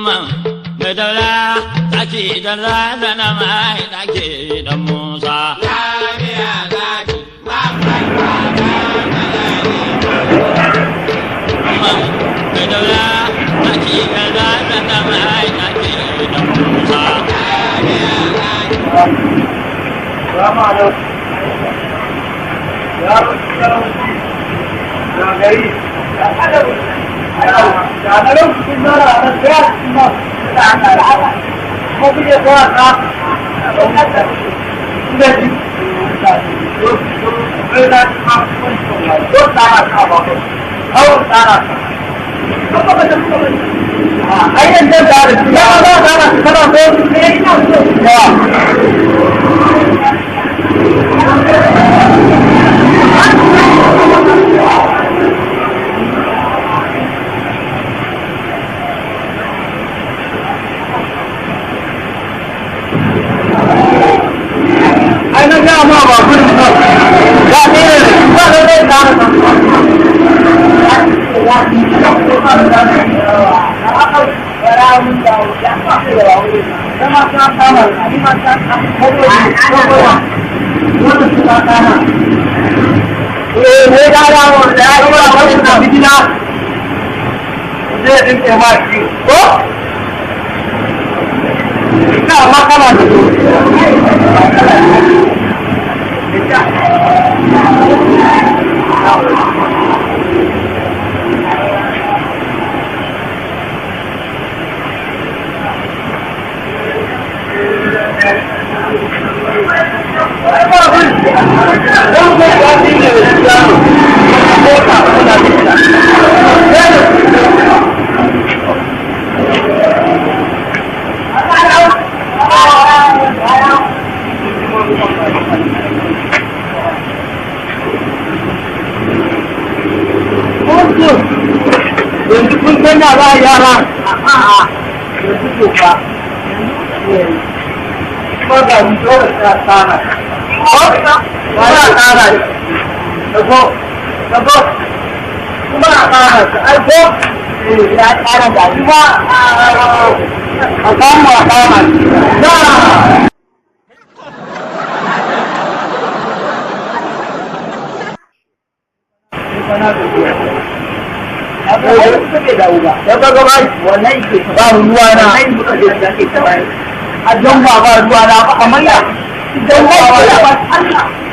Mamman mai daura zaki da razana mai daki dan Musa. Lafiya zaki, mamman baba malami. Mamman mai daura zaki da razana mai daki dan Musa. Lafiya zaki. Salamu alaikum. Ya talauci na gari. Ya talauci na ranar ya ma da ana ko kuke ko ka da ji ko da ma ko ta ka ba ko au ta ka ko ko ko ko ai nan da da ya ba da kana ko ya. Ai na gaya ma ba gudun ba ga ɗaya ne ba da zai kara san Yanzu kun san na ba yara a'a yanzu ko ba ba ga mu dole ta tsara ko ba ta tsara ko ko kuma a tsara ai ko ya tsara da kuma a samu a tsara da. Ba ruwa na a don ba ba ruwa na ba amma ya don ba ba Allah.